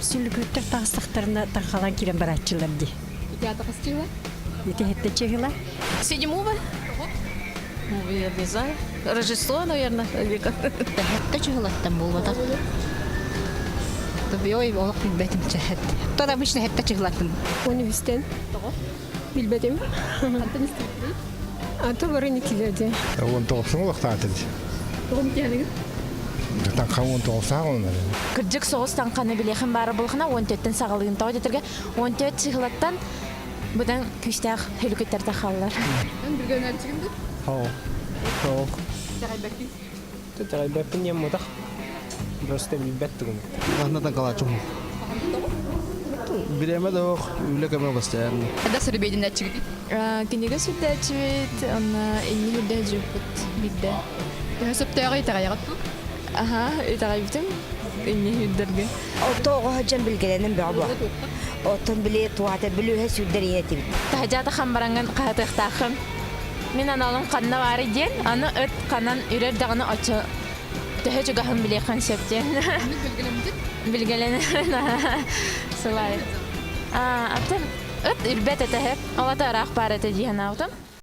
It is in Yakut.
Сүлүкүттэр таҕыстахтарына тархалаан киирэн барааччылар дии. Ити атаҕас чыһыла? Ити хетте чыһыла. Седьмого? Ну, я не знаю. Рождество, наверное, или как? Хетте чыһылаттан буолбатах. Ой, олох билбэтим чэхэт. Тор обычно хетте чыһылаттым. Оны үстен. Билбэтим. Хантан истибитий? Аты бары никилерди. Он тоғысын олықтаатыр. Тоғым тияныңыз? Таҥха он тоғысаах оннары. Кырдьык соҕус таҥханы билиэхин баара булхана 14-тэн саҕалыын тоҕо диэтэргэ 14 чыһылаттан быдан күүстээх хөлүкүттэр тахаллар. Эн билгэнээччигин дуу? Хоо. Хоо. Итэҕэйбэккин? Итэҕэйбэппин диэн мутах. Просто билбэт тугум. Ханна таҥкалааччым. Бириэмэ да ох, үлэ көмө постоянно. Когда сырыбединээччигит? Кинигэ сүрдээччибит, онно инни үрдэ жуппут билде. Төһө сөптөөҕү итэҕэйэҕит дуу? Аха, итэҕэйбитим инни үрдэргэ. Ото оҕо сылдьан билгэлэнэн бөҕө буо. Оттон били туата бүлүүһэ сүүрдэр ийэ этибит. Таһдьаата хамбарангын хаһытыахтааххын. Мин аналым ханна баарый диэн, аны ыт ханан үрэр даҕаны оччо төһө чугаһын билиэххин сөп диэн. Билгэлэммитин? Билгэлэнэр сылай. Атын ыт үрбэт этэ ол ата ыраах баар этэ дии санаабытым.